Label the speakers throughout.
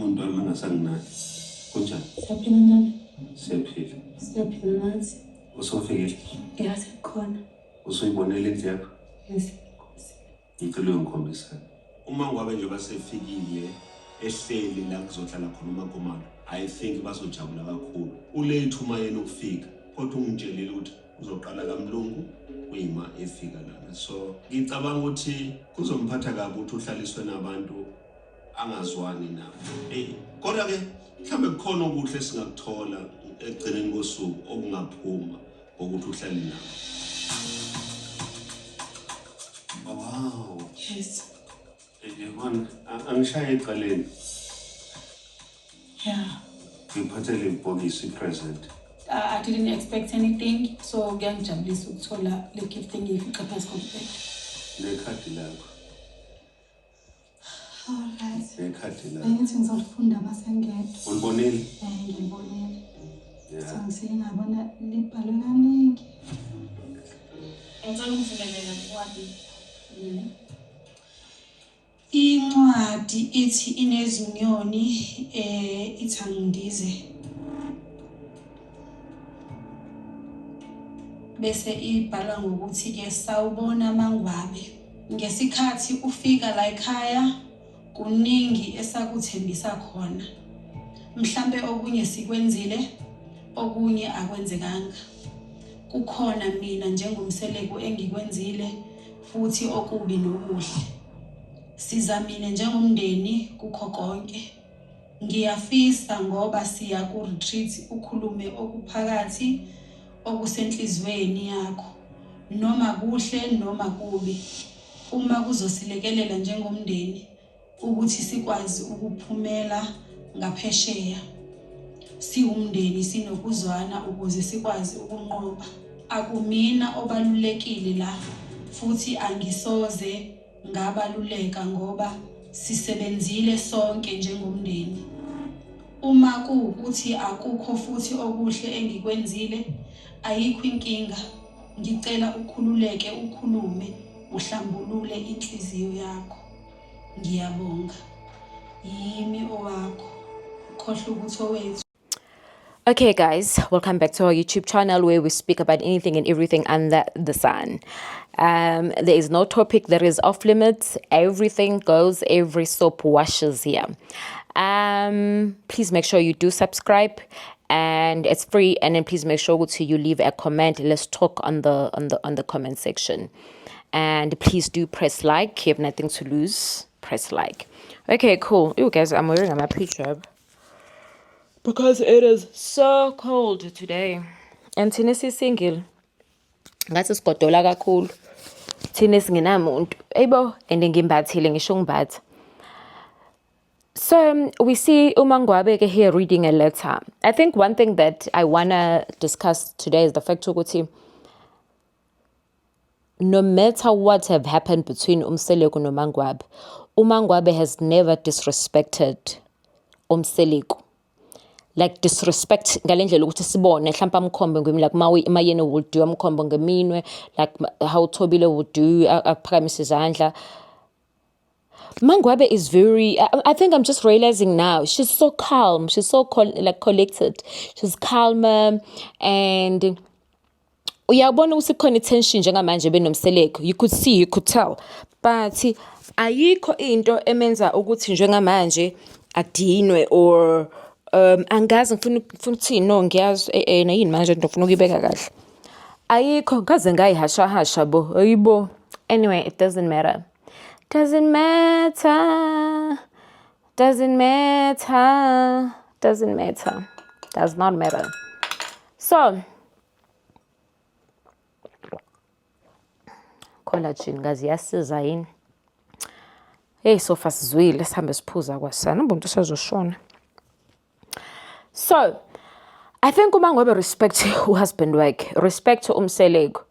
Speaker 1: Umuntu wami engasanginaki. Kunjani?
Speaker 2: Siyaphila njani?
Speaker 1: Siyaphila.
Speaker 2: Siyaphila nathi.
Speaker 1: Usufikile?
Speaker 2: Ya, sekukhona.
Speaker 1: Usuyibonile indlu yakho?
Speaker 2: Yes.
Speaker 1: Ngicela uyongikhombisa. Uma ngabe nje basefikile ehleli la kuzohlala khona uMakhumalo, I think bazojabula kakhulu. Ulate uma yena ukufika, kodwa ungitshelile ukuthi uzoqala kamlungu kuyima efika lana. So ngicabanga ukuthi kuzomphatha kabi ukuthi uhlaliswe nabantu angazwani nabo. Hey, kodwa ke mhlambe kukhona okuhle esingakuthola ekugcineni kosuku okungaphuma ngokuthi uhlale nabo. Wow.
Speaker 2: Yes.
Speaker 1: Yabona, angishaye ecaleni.
Speaker 2: Yeah.
Speaker 1: Ngiphathele ibhokisi i-present.
Speaker 2: I didn't expect anything, so kuyangijabulisa ukuthola le gift engiyifica phansi kombhede.
Speaker 1: Nekhadi lakho.
Speaker 3: Alright.
Speaker 1: Nekhadi lakho.
Speaker 3: Bengithi ngizolifunda masengedwa.
Speaker 1: Ulibonile?
Speaker 3: Eh, ngilibonile.
Speaker 1: Yeah.
Speaker 3: So ngisuke ngabona libhalwe kaningi.
Speaker 4: Ngicela ungivulele incwadi.
Speaker 2: Incwadi ithi inezinyoni ithi angindize. Bese ibhalwa ngokuthi ke sawubona Mangwabe. Ngesikhathi ufika la ekhaya kuningi esakuthembisa khona. Mhlambe okunye sikwenzile, okunye akwenzekanga. Kukhona mina njengoMseleku engikwenzile futhi okubi nokuhle. Sizamile njengomndeni kukho konke. Ngiyafisa ngoba siya ku-retreat ukhulume okuphakathi okusenhliziyweni yakho, noma kuhle noma kubi, uma kuzosilekelela njengomndeni ukuthi sikwazi ukuphumela ngaphesheya siwumndeni sinokuzwana ukuze sikwazi ukunqoba. Akumina obalulekile la futhi angisoze ngabaluleka ngoba sisebenzile sonke njengomndeni. Uma kuwukuthi akukho futhi okuhle engikwenzile, ayikho inkinga, ngicela ukhululeke ukhulume uhlambulule inhliziyo yakho. Ngiyabonga. Yimi owakho. Khohlwa ukuthi owethu.
Speaker 5: Okay guys, welcome back to our YouTube channel where we speak about anything and everything under the sun. There is no topic that is off limits. Everything goes, every soap washes here. Please make sure you do subscribe, and it's free. And then please make sure to you leave a comment. Let's talk on the comment section. And please do press like. You have nothing to lose. Press like. Okay, cool. You guys, I'm wearing my picture because it is so cold today. And thina si-single, ngathi sigodola kakhulu. Thina singenamuntu. Ayibo, and ngimbathile ngisho ngimbatha. So we see uMangwabe ke here reading a letter. I think one thing that I want to discuss today is the fact ukuthi no matter what have happened between uMseleku noMangwabe, uMangwabe has never disrespected uMseleku. Like disrespect ngale ndlela ukuthi sibone mhlawumbe amkhombe ngeminwe, like Mayeni would do, amkhombe ngeminwe, like how Thobile would do, aphakamise izandla. Mangwabe is very, I think I'm just realizing now, she's so calm, she's so collected, she's calmer, and uyabona ukuthi kukhona i-tension njengamanje benoMseleku, you could see, you could tell, but ayikho into emenza ukuthi njengamanje adinwe or angazi ngifuna ukuthini, no ngiyazi, yini manje ngifuna ukuyibeka kahle, ayikho ngaze ngayihashahasha bo, ayibo. Anyway, it doesn't matter. Doesn't matter, doesn't matter, doesn't matter, does not matter. So, collagen ngazi iyasiza yini? Hey, sofa sizwile, sihambe siphuza kwasana, umuntu usezoshona. So, I think uMangwabe respect uhusband wakhe, respect uMseleku.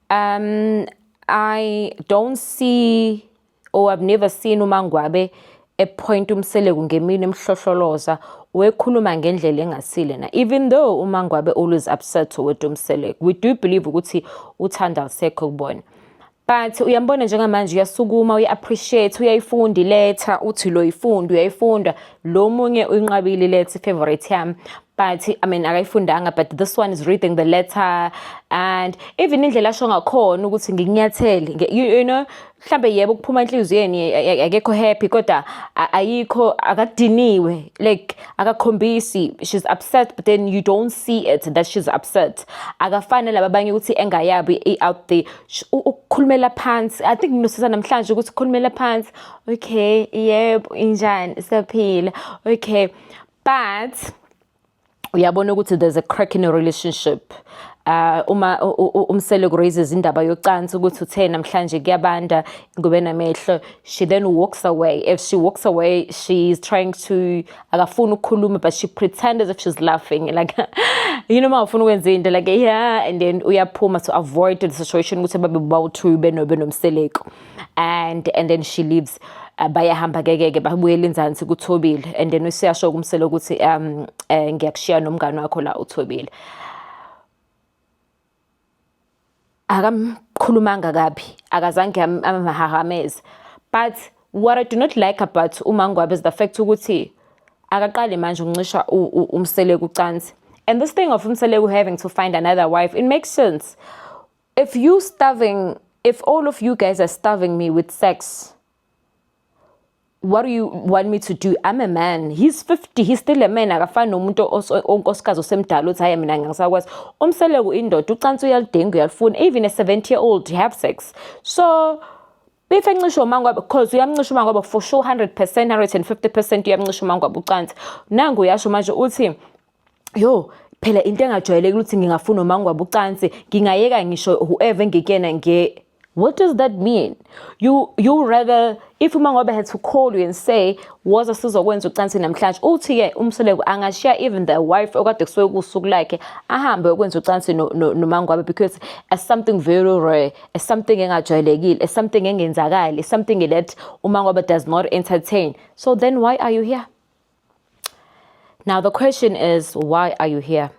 Speaker 5: I don't see, or I've never seen uMangwabe epoint uMseleku ngeminwe emhlohloloza, wekhuluma ngendlela engasile na. Even though uMangwabe always upset with uMseleku, we do believe ukuthi uthanda alisekho kubona. But uyambona njengamanje uyasukuma, uya-appreciate, uyayifunda iletha, uthi lo yifunda, uyayifunda. Lo munye uyinqabile iletha, i-favorite yami. But I mean akayifundanga, but this one is reading the letter and even indlela asho ngakhona ukuthi ngikunyathele, mhlambe yebo kuphuma enhliziyweni, akekho happy, kodwa ayikho, akadiniwe, like akakhombisi she's upset, but then you don't see it that she's upset. Akafani laba abanye ukuthi engayabi i-out there, ukukhulumela phansi. I think nginosisa namhlanje ukuthi ukhulumela phansi, okay, yebo, injani, siyaphila, okay, but uyabona ukuthi there's a crack in a relationship. Uma uMseleku raises indaba yocansi ukuthi uthe namhlanje kuyabanda ngube namehlo, she then walks away. If she walks away, she's trying to, akafuni ukukhuluma, but she pretend as if she's laughing, like ma ufuna ukwenza into, like yeah, and then uyaphuma to avoid the situation ukuthi babe bawu-two benoMseleku, and then she leaves. Bayahamba ke babuyela enzansi kuThobile, and then usiyasho kuMseleku ukuthi ngiyakushiya nomngane wakho la uThobile. Akamkhulumanga kabi, akazange amhahameze. But what I do not like about uMangwabe is the fact ukuthi akaqali manje ukuncisha uMseleku ucansi. And this thing of uMseleku having to find another wife, it makes sense. If you starving, if all of you guys are starving me with sex, what do you want me to do? I'm a man. He's 50, he's still a man. Akafani nomuntu onkosikazi osemdala uthi hayi mina ngisakwazi. UMseleku indoda, ucansi uyalidinga, uyalifuna. Even a 70-year-old have sex. So if encisha uMangwabe, because uyamncisha uMangwabe for sure, 100%, 150% uyamncisha uMangwabe ucansi. Nangu uyasho manje uthi yo phela into engajwayelekile ukuthi ngingafuna uMangwabe ucansi, ngingayeka ngisho whoever engikuyena nge. What does that mean? You rather if uMangwabe had to call you and say woza sizokwenza ucansi namhlanje, uthi ke uMseleku angashiya even the wife okade kusuke kusuku lakhe ahambe ukwenza ucansi noMangwabe, because as something very rare, as something engajwayelekile, as something engenzakali, something that uMangwabe does not entertain. So then why are you here? Now the question is, why are you here?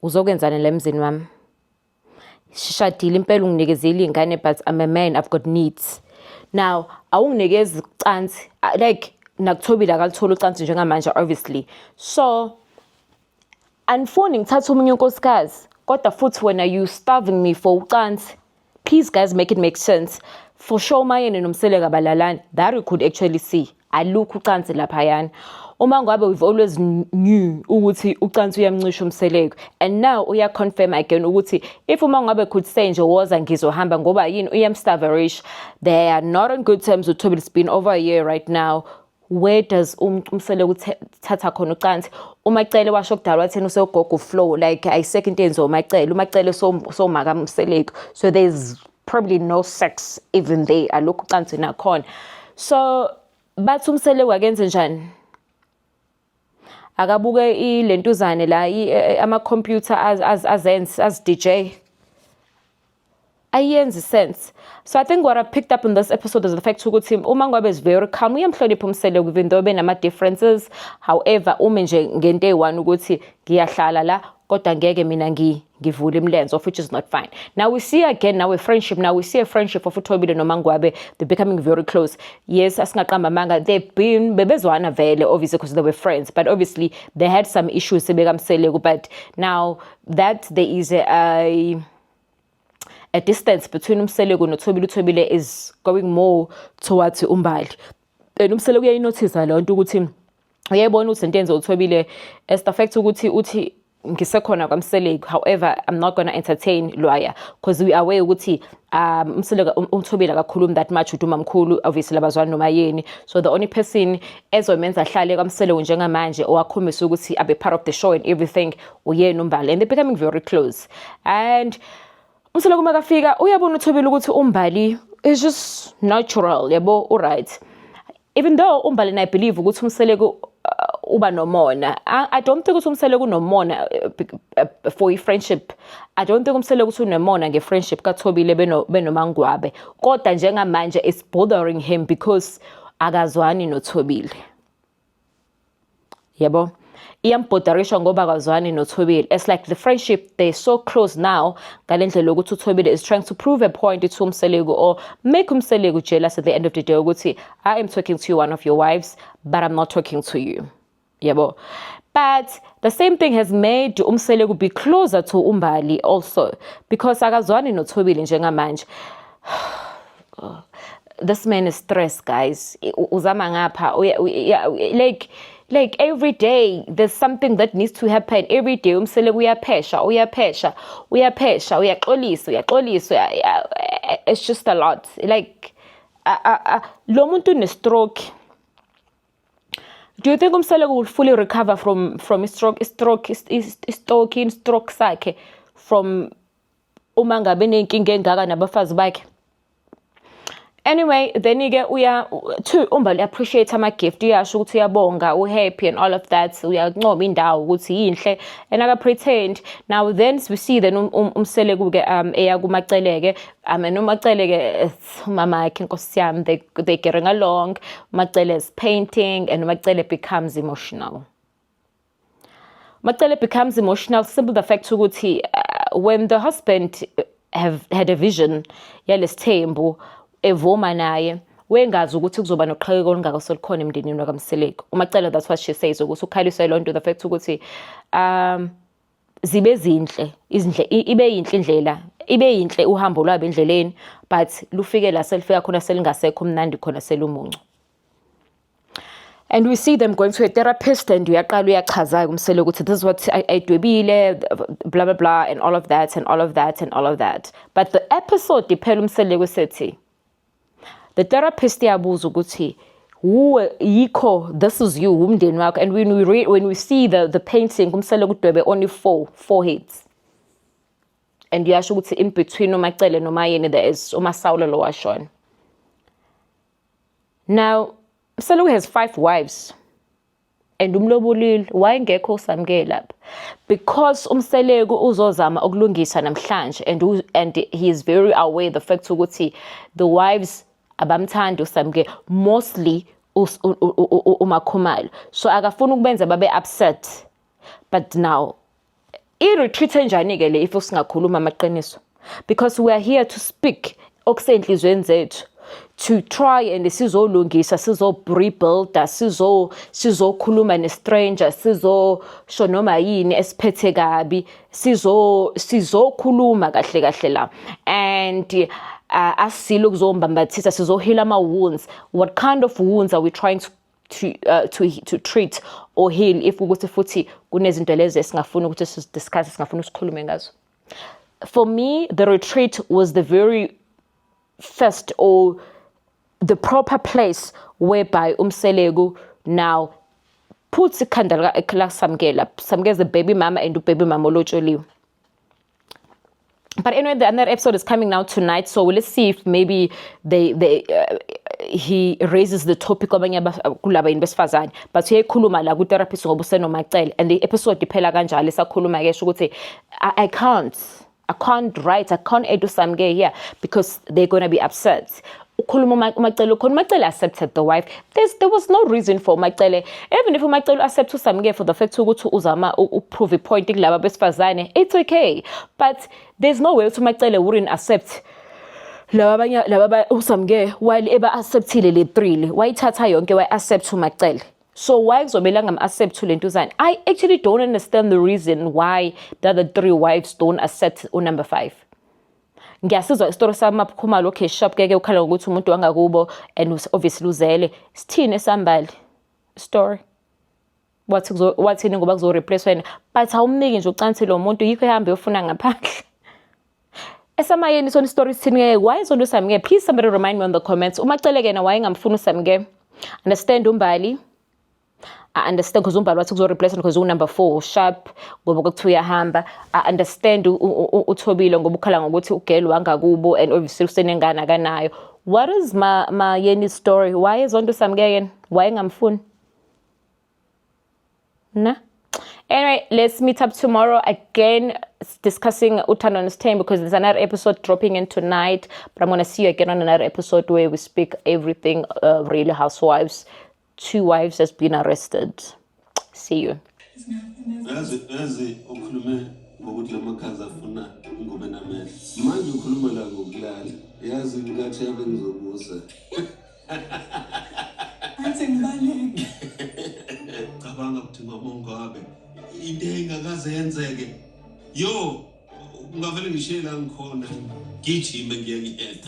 Speaker 5: Uzokwenzani la emzini wami? Shishadile impela, unginikezile iy'ngane, but I'm a man, I've got needs. Now awunginikezi ucansi, like nakuThobile akalithola ucansi njengamanje obviously. So anifuni ngithathe omunye unkosikazi, kodwa futhi wena you starving me for ucansi. Please guys, make it make sense. For sure uMayeni noMseleku abalalani, that we could actually see. Alukho ucansi laphayana. UMangwabe we've always knew ukuthi ucansi uyamncisha uMseleku, and now uya-confirm again ukuthi if uMangwabe could say nje woza ngizohamba, ngoba yini, uyamstarverish. They are not on good terms with Thobile. It's been over a year right now. Where does uMseleku thatha khona ucansi? UMacele washo kudala wathena usegogo flow, like ayisekho into eyenziwa uMacele. UMacele somaka Mseleku, so there's probably no sex even there, alukho ucansi nakhona. So bathi uMseleku akenze njani? Akabuke ilentuzane la ama-computer azenze az-DJ, ayenzi sense. So I think what I picked up in this episode is the fact ukuthi uMangwabe is very calm, uyamhlonipha uMseleku even though benama-differences. However, ume nje ngento eyi-one ukuthi ngiyahlala la, kodwa ngeke mina ngivule imilenze, of which is not fine. Now we see again now a friendship, now we see a friendship of uThobile noMangwabe. They're becoming very close. Yes, asingaqamba amanga, they've been bebezwana vele obviously because they were friends, but obviously they had some issues sebekaMseleku, but now that there is a distance between uMseleku noThobile, uThobile is going more towards uMbali. And uMseleku uyayinothisa leyo nto ukuthi uyayibona ukuthi lento yenza uThobile, as the fact ukuthi uthi ngisekhona kwaMseleku, however I'm not gonna entertain lwaya, because we are aware ukuthi uMseleku, uThobile akakhulumi that much with umamkhulu, obviously labazwani noma yeni. So the only person ezomenza ahlale kwaMseleku njengamanje owakhombisa ukuthi abe part of the show and everything uyena uMbali, and they're becoming very close. And uMseleku makafika uyabona uThobile ukuthi uMbali is just natural, yabo, uright. Even though uMbali, and I believe ukuthi uMseleku uba nomona. I don't think ukuthi uMseleku unomona for i-friendship. I don't think uMseleku ukuthi unomona nge-friendship kaThobile benoMangwabe. Kodwa njengamanje it's bothering him because akazwani noThobile. Yabo. Iyambotherisha ngoba akazwani noThobile. It's like the friendship, they're so close now ngale ndlela yokuthi uThobile is trying to prove a point to uMseleku or make uMseleku jealous at the end of the day ukuthi I am talking to one of your wives, but I'm not talking to you. Yabo. But the same thing has made uMseleku be closer to uMbali also because akazwani noThobile njengamanje. This man is stressed, guys. Uzama ngapha, like every day there's something that needs to happen. Every day uMseleku uyaphesha, uyaphesha, uyaphesha, uyaxolisa, uyaxolisa. It's just a lot. Like lo muntu une-stroke. Do you think uMseleku will fully recover from stroke sakhe from uma ngabe nenkinga engaka nabafazi bakhe? Anyway, then ke uya to uMbali appreciate ama gift, uyasho ukuthi uyabonga, u-happy and all of that, uyancoma indawo ukuthi yinhle and aka pretend. Now then we see then uMseleku ke eya kuMaCele ke, and uMaCele ke, umama yakhe, Nkosi yami, they getting along. uMaCele is painting and uMaCele becomes emotional. Macele becomes emotional simple the fact ukuthi when the husband have had a vision yalesithembu, evuma naye, wengazi ukuthi kuzoba noqhekeko olungaka solukhona emndenini wakaMseleku. UMaCele, that's what she says, ukuthi ukhaliswa yiloo nto, the fact ukuthi zibe zinhle izindle, ibe yinhle indlela, ibe yinhle uhambo lwabo endleleni, but lufike la selifika khona selingasekho mnandi khona, selumuncu. And we see them going to a therapist and uyaqala uyachaza-ke uMseleku ukuthi this is what ayidwebile, blah blah blah and all of that and all of that and all of that. But the episode iphela uMseleku sethi the therapist iyabuza ukuthi wuwe yikho, this is you, umndeni wakho. And when we see the painting, uMseleku udwebe only four heads and uyasho ukuthi in between uMaCele noMaYeni there is uMaSawula lo washona. Now Mseleku has five wives and umlobolile, wayengekho uSamke lapha because uMseleku uzozama ukulungisa namhlanje and he is very aware the fact ukuthi the wives abamthandi uSamke, mostly uMaKhumalo, so akafuni ukubenza babe upset. But now i-retreat enjani-ke le if singakhuluma amaqiniso? Because we are here to speak okusenhliziyweni zethu, to try and sizolungisa, sizo-rebuilda, sizokhuluma ne-stranger, sizosho noma yini esiphethe kabi, sizokhuluma kahle kahle la and asilo kuzombambathisa, sizoheal ama-wounds. What kind of wounds are we trying to treat or heal if ukuthi futhi kunezinto lezi esingafuni ukuthi sizidiscuss, singafuni sikhulume ngazo? For me, the retreat was the very first or the proper place whereby uMseleku now puts ikhanda la Samkela. Samke is the baby mama and baby mama olotsholiwe. But anyway, the another episode is coming now tonight, so let's see if maybe they he raises the topic kwabanye kulaba yini besifazane. But uyayikhuluma la ku-therapist ngoba usenoMaCele and the episode iphela kanjalo esakhuluma-ke, sho ukuthi I can't write, I can't add uSamke here because they're gonna be upset. Ukhuluma uMaCele khona, uMaCele accepted the wife. There was no reason for uMaCele, even if uMaCele accept uSamke for the fact ukuthi uzama uprove point kulaba besifazane, it's okay, but there's no way ukuthi uMaCele wouldn't accept laba abanye laba uSamke while eba acceptile le three le, wayithatha yonke, wayi-accept uMaCele. So why kuzomele angam-accept le ntuzane? I actually don't understand the reason why the other three wives don't accept unumber 5. Ngiyasizwa isitori samaKhumalo. Okay, sharp keke ukhala ngokuthi umuntu wangakubo and obviously uzele. Sithini esambali story? Wathi wathini ngoba kuzo-replace wena, but awumniki nje ucansi lo muntu, yikho ehambe yofuna ngaphandle. EsamaYeni sona isitori sithini ke? Why izonto uSamke? Please, somebody remind me on the comments. UMaCele ke yena wayengamfuni uSamke. Understand uMbali, I understand, because uMbali wathi kuzo-replace because unumber 4, sharp, ngoba kwakuthiwa uyahamba. I understand uThobile ngoba ukhala ngokuthi ugirl wangakubo and obviously usenengane akanayo. What is MaYeni story? Why izonto uSamke yena? Why engamfuni na? Anyway, let's meet up tomorrow again discussing Uthando Nesthembu because there's another episode dropping in tonight. But I'm gonna see you again on another episode where we speak everything Real Housewives. Two wives has been arrested. See you.
Speaker 1: Yazi, yazi ukhulume ngokuthi la makhaza afuna ingubo enamehlo. Manje ukhuluma la ngokulala. Yazi ngathi yabe ngizobuza.
Speaker 3: Athi ngibaleke.
Speaker 1: Cabanga ukuthi ngomongabe into engakaze yenzeke. Yo, ungavele ngishiye la ngikhona. Gijime ngiye kuyena.